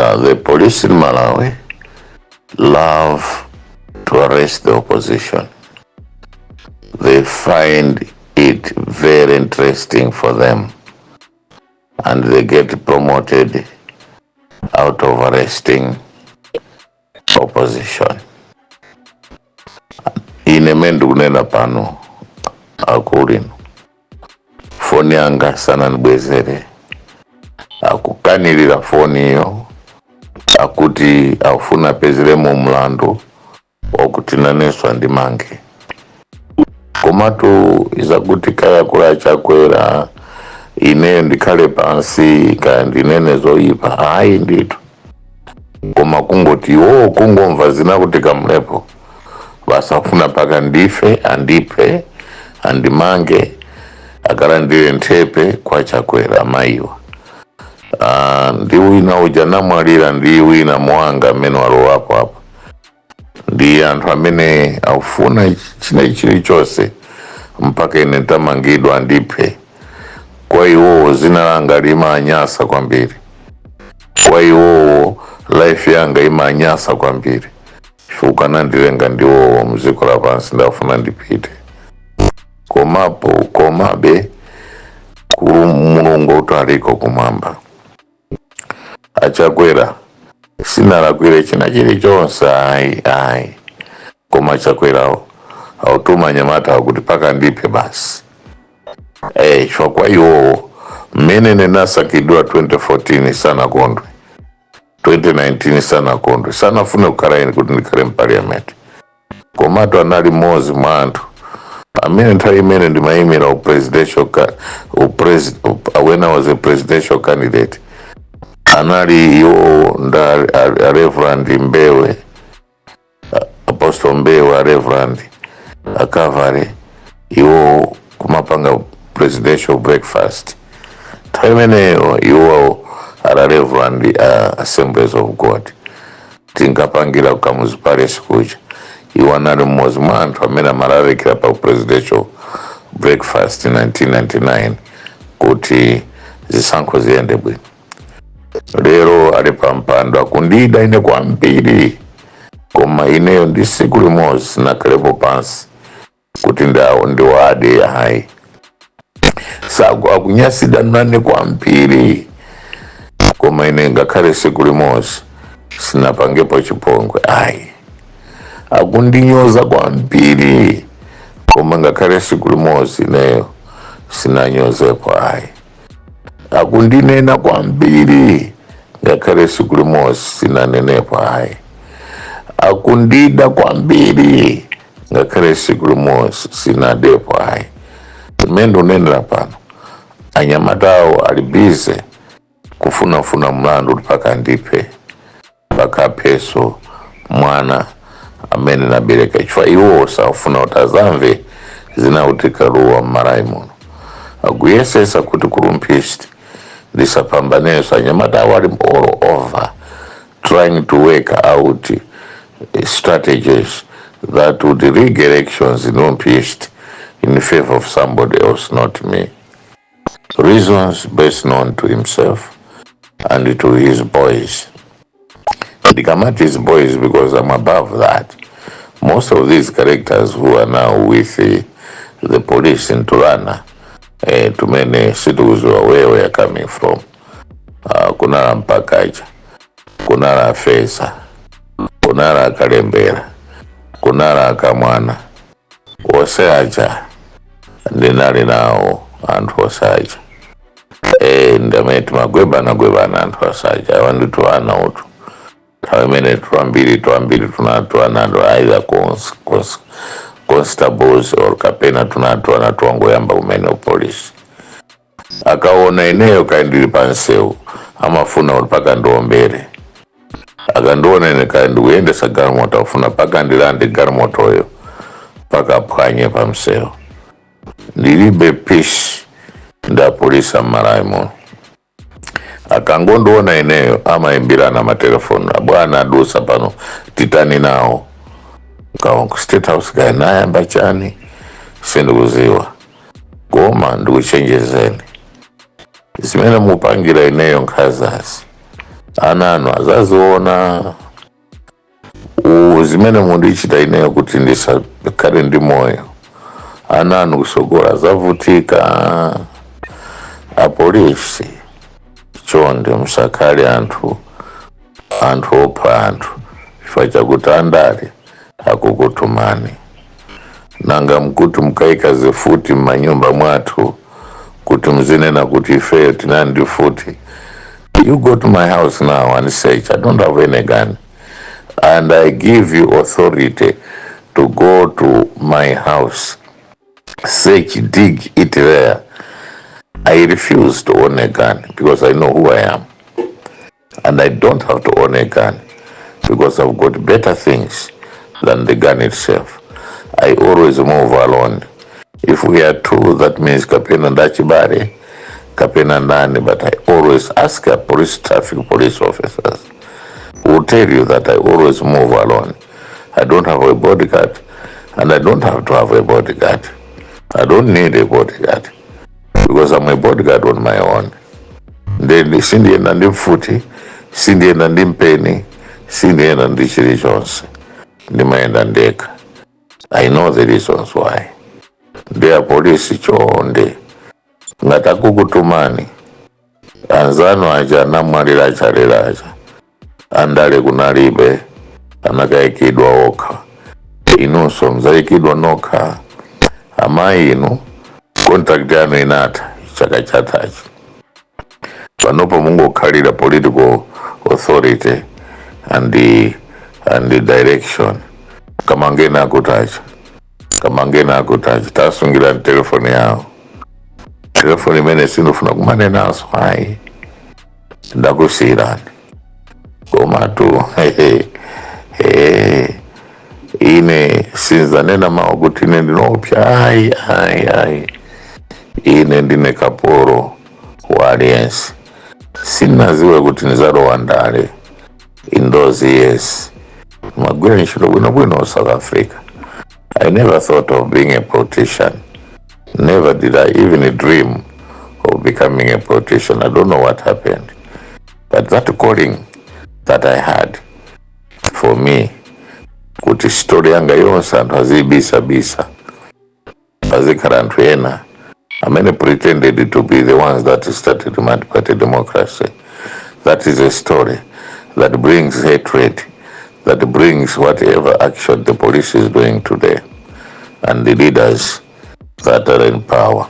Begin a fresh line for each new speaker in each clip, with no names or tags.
The police in Malawi love to arrest the opposition. They find it very interesting for them and they get promoted out of arresting opposition. Ine mene ndikunena pano, akulino foni yanga sanandibwezere, akukanirira foni iyo, akuti akufuna apezeremo mlandu wakuti nanenso andimange. Komatu izakuti kaya kula Chakwera, ine ndikhale pansi, kaya ndinene zoyipa, hayi ndithu. Koma kungoti iwowo kungomva zina kuti Kamlepo, basafuna paka ndife, andiphe, andimange, akalandire nthepe kwa Chakwera. Amayiwa ndi wina uja namwalira, ndi wina mwanga amene walowapo apa, ndi anthu amene akufuna china chilichonse mpaka ine ntamangidwa, andiphe. Kwa iwowo zina langa limanyasa kwambiri, kwa iwowo life yanga imanyasa kwambiri, chifukwa nandilenga ndiwowo mdziko lapansi. Ndafuna ndipite komapo, komabe ku Mulungu uti aliko kumwamba. Achakwera, sinalakwire china chilichonse, ayi ayi, koma Chakwerawo autuma anyamata akuti paka ndiphe basi. Chifukwa kwa iwowo mmene nenasankhidwa 2014 sanakondwe, 2019 sanakondwe, sanafune kukhala ine kuti ndikhale mparliament. Komatu anali mmodzi mwa anthu amene nthawi imene ndimayimira upresidential when I was a presidential candidate, anali iwo nda a Reverend Mbewe, Apostle Mbewe, a Reverend Akavale, iwo kumapanga presidential breakfast nthawi imeneyo. Iwo ala Reverend Assemblies of God, tinkapangira ku Kamuzu Palace kuja. Iwo anali mmodzi mwa anthu amene amalalikira pa presidential breakfast 1999 kuti zisankho ziyende bwino. Lero ali pa mpando, akundida ine kwambiri, koma ineyo ndi siku limodzi sinakhalepo pansi kuti ndiwade, hayi. Saku akunyasida nane kwambiri, koma ine ngakhale siku limodzi sinapangepo chipongwe, ayi. Akundinyoza kwambiri, koma ngakhale siku limodzi ineyo sinanyozepo, ayi. Akundinena kwambiri, ngakhale siku limodzi sinanenepo, ayi. Akundida kwambiri, ngakhale siku limodzi sinadepo, ayi. Mmene ndikunenera pano, anyamatawo ali busy kufunafuna mlandu kuti paka ndiphe, pakapheso mwana amene nabereka, chifukwa iwo safuna kuti azamve zinakuti Kaluwa m'Malawi muno. Akuyesesa kuti ku Rumphi East ndisapambanenso. Anyamata awo ali all over trying to work out strategies that would rig elections in Rumphi East in favor of somebody else, not me. Reasons best known to himself and to his boys. Ndikamati his boys because I'm above that. Most of these characters who are now with the police in Turana, tumene situkuziwa where we are coming from. Kunala Mpakaja, kunala Feza, kunala Kalembera, kunala Kamwana, ose aja ndinali nawo anthu osaja. Ndamene timagwebana gwebana anthu asaja awa nditu ana utu nthawi imene twambiri twambiri tunatu either constables or kapena tunatu ana twangoyamba kumene upolisi. Akaona ineyo kaya ndili pansewu, amafuna kuti paka ndiombere. Akandiona ine kaya ndikuyendesa galimoto, afuna paka ndilande galimotoyo, paka aphwanye pamsewu. Ndilibe peace ndi apolisi am'Malawi muno. Akangondiona ineyo, amayimbirana matelefoni, "Abwana adusa pano, titani nawo?" Kawa ku State House kaya nayamba chani, sindikuziwa. Koma ndikuchenjezeni, zimene mupangira ineyo nkhazazi, Ana anu azaziona zimene mundichita ineyo kuti ndisakhale ndi moyo. Ana anu kusogola azavutika. Apolisi, chonde musakhale anthu opha anthu chifukwa chakuti andale akukutumani. Nanga mkuti mkaika zifuti m'manyumba mwathu kuti mzinena kuti ifeyo tinali ndi futi? You go to my house now and search. I don't have any gun, and I give you authority to go to my house, search, dig it there. I refuse to own a gun because I know who I am, and I don't have to own a gun because I've got better things than the gun itself. I always move alone. If we are two, that means kapena ndachibale, kapena ndani, but I always ask a police, traffic police officers who will tell you that I always move alone. I don't have a bodyguard and I don't have to have a bodyguard. I don't need a bodyguard because I'm a bodyguard on my own. Then sindiyenda ndi mfuti, sindiyenda ndi mpeni, sindiyenda ndi chilichonse, ndimayenda ndekha. I know the reasons why. Ndi apolisi, chonde, ngati akukutumani, anzanu aja anamwalira achalera aja, andale kunalibe, anakayikidwa okha. Inunso mzayikidwa nokha. Amayi inu, contract yanu inatha chaka chathachi. Panopo mungokhalira political authority and the direction. Kamangena akutacha, kamangena akutacha, tasungira telefoni yawo, telefoni imene sindifuna kumanenaso ayi, ndakusiyirani. Komatu ine sinzanena mawu kuti ine ndinopya, ayi, ayi, ayi. Ine ndine kapolo wa aliyense. Sinaziwe kuti ndizalowa ndale in those years. Magwira ntchito bwinobwino South Africa. I never thought of being a politician. Never did I even dream of becoming a politician. I don't know what happened, but that calling that I had for me kuti story yanga yonse anthu aziyibisabisa, pazikhala anthu ena amene pretended to be the ones that started multi-party democracy. That is a story that brings hatred, that brings whatever action the police is doing today and the leaders that are in power.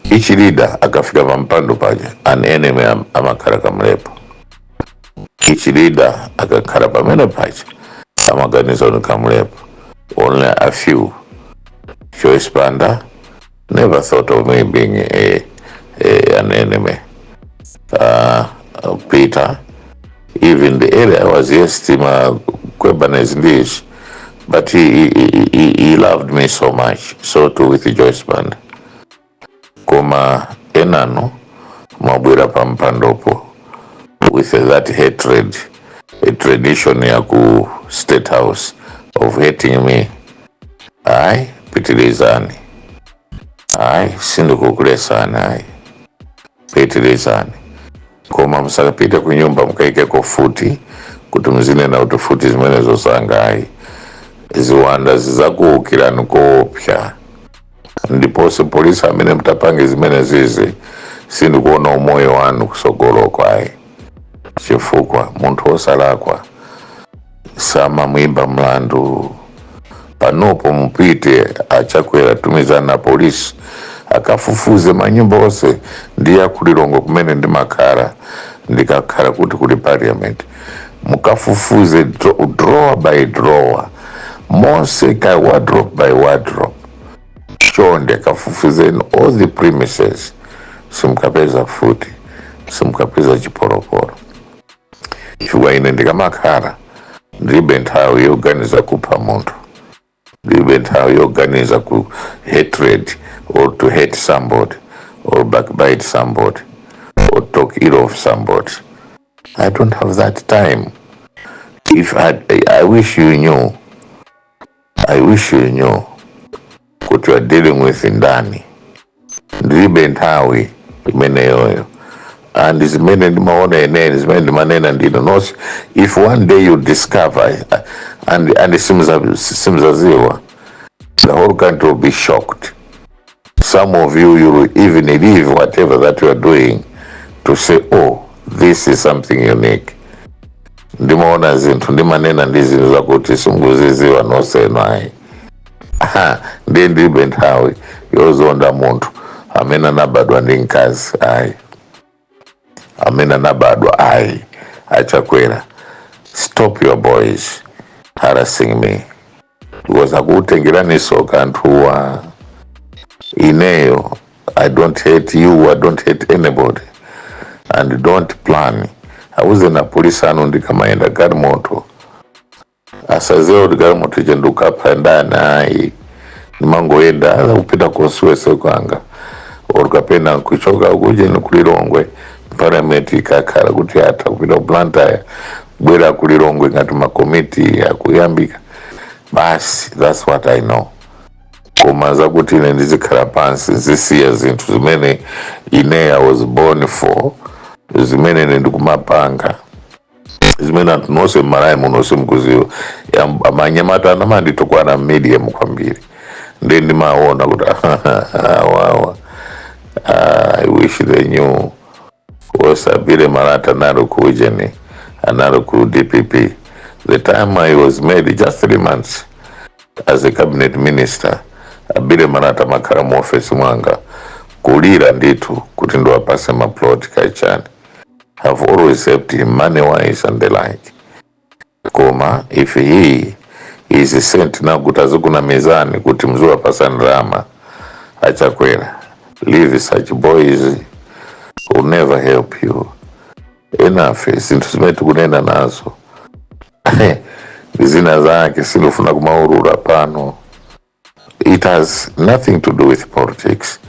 Each leader akafika pampando paja, an enemy amakhala kamlepo. Each leader akakhala pamene paja, amaganiza kuti kamlepo. Only a few. Joyce Banda never thought of me being an enemy. Peter, even the area I was, yes, Tima Kwebanes Ndish, but he loved me so much. So too with Joyce Banda. Koma enano mwabwera pampandopo with that hatred, a tradition ya ku State House of hating me. Ayi, pitilizani. Ayi, sindikukulesani, ayi, pitilizani. Koma musakapite ku nyumba mukaikeko futi kuti muzinena kuti futi zimenezo zanga, ayi. Ziwanda zizakuwukirani koopsa. Ndiponso polisi amene mutapange zimene zizi, sindikuona umoyo wanu kusogoloko, ayi, chifukwa munthu wosalakwa samamwimba mlandu. Panopo mupite, achakwera, tumizana na polisi akafufuze manyumba onse ndi akulilongo kumene ndimakhala, ndikakhala kuti kuli parliament. Mukafufuze drawer by drawer monse, ka wardrobe by wardrobe. Chonde kafufuzeni all the premises. Simukapeza futi, simukapeza chipolopolo, chifukwa ine ndikamakhala ndilibe nthawi yoganiza kupha munthu, ndilibe nthawi yoganiza ku hatred or to hate somebody or backbite somebody or talk ill of somebody. I don't have that time. If I, I wish you knew, I wish you knew kuti you are dealing with ndani. Ndilibe nthawi imeneyoyo. And zimene ndimaona inene, zimene ndimanena ndino nonse, if one day you discover and simzaziwa, the whole country will be shocked. Some of you, you will even leave whatever that you are doing to say, "Oh, this is something unique." Ndimaona zinthu, ndimanena ndi zinthu zakuti simukuziziwa nonsenu ayi. Aha, ndiye ndilibe nthawi yozonda munthu amene anabadwa ndi mkazi ayi, amene anabadwa ayi. Achakwera, stop your boys harassing me because akukutengeraniso kanthuwa. Ineyo, I don't hate you, I don't hate anybody, and don't plan. Auze na polisi anu ndikamayenda galimoto asazewa kuti galimoto ije ndikukapha ndani ayi. Ndimangoyenda aza kupita konsiwese kwanga or kapena kuchoka kuje kulilongwe, parliament ikakhala kuti atha kupita ku Blantyre, kubwera kulilongwe ngati makomiti akuyambika basi. That's what I know. Koma zakuti ine ndizikhala pansi zisiya zinthu zimene ine I was born for, zimene ine ndikumapanga, zimene anthu nonse mmalawi muno simukuziwa. Amanyamata anamanditukwana medium kwambiri, ndi ndimaona kuti awawa, I wish they knew. Osabile Malata anali ku ujeni, anali ku DPP. The time I was made just 3 months as a cabinet minister, abile Malata makhala mu office mwanga kulira ndithu kuti ndiwapase maplot kachani. Have always helped him money wise and the like. Koma if he is sent now kuti azikunamizani kuti mziwapasa ndalama, achakwera, leave such boys, will never help you. Enough. Zinthu zimene tikunena nazo zina zake sindifuna kumaurura pano. It has nothing to do with politics.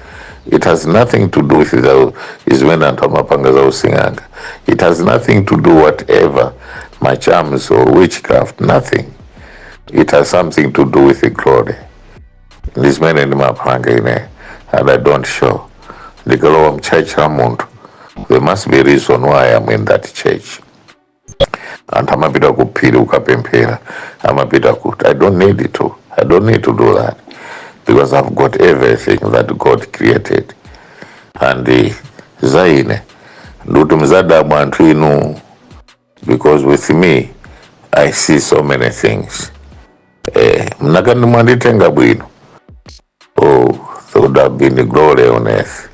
It has nothing to do with the zimene anthu amapanga za using'anga. It has nothing to do whatever my charms or witchcraft, nothing. It has something to do with the glory. Ndi zimene ndimapanga ine and I don't show. Ndikalowa mchurch la munthu, there must be a reason why I'm in that church. Anthu amapita kuphiri ukapemphera, amapita kuti I don't need to, I don't need to do that because I've got everything that God created. And za ine ndikuti mzadabwa anthu inu, because with me I see so many things. Mnakani mwanditenga bwino, oh, there would have been glory on earth,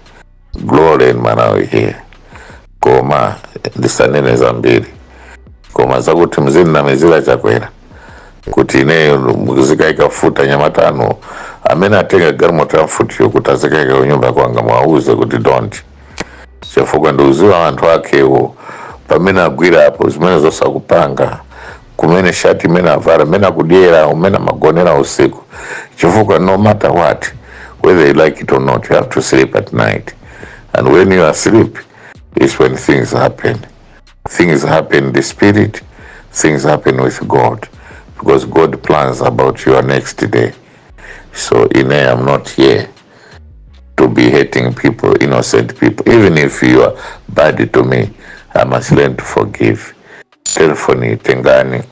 glory in Malawi here. Koma ndisanene zambiri, koma zakuti mzinamizira Chakwera kuti ineyo muzikaika futa nyamatano amene atenga galimoto ya mfutiyo kuti azikaika kunyumba kwanga, mwauze kuti don't, chifukwa ndiuziwa anthu akewo pamene agwira apo zimene zosakupanga kumene shati imene avala, imene akudyera, umene amagonera usiku, chifukwa no matter what, whether you like it or not, you have to sleep at night, and when you are asleep is when things happen. Things happen in the spirit, things happen with God, because God plans about your next day. So ine, I'm not here to be hating people, innocent people. Even if you are bad to me, I must learn to forgive. Telefoni tengani,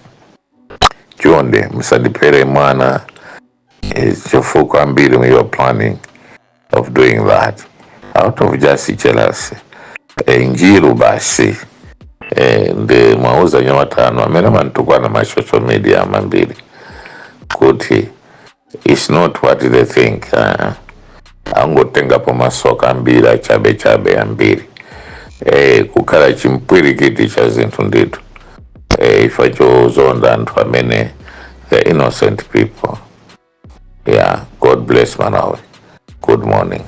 chonde musandiphere mwana. Chifukwa ambiri you are planning of doing that out of just jealousy, njiru basi. Ndi mwauza nyamatano amene amantukwana ma social media ambiri kuti it's not what they think. Angotengapo masoka ambiri achabe chabe ambiri, kukhala chimpwirikiti cha zinthu ndithu, ifa chozonda anthu amene the innocent people. Yeah, God bless Malawi. Good morning.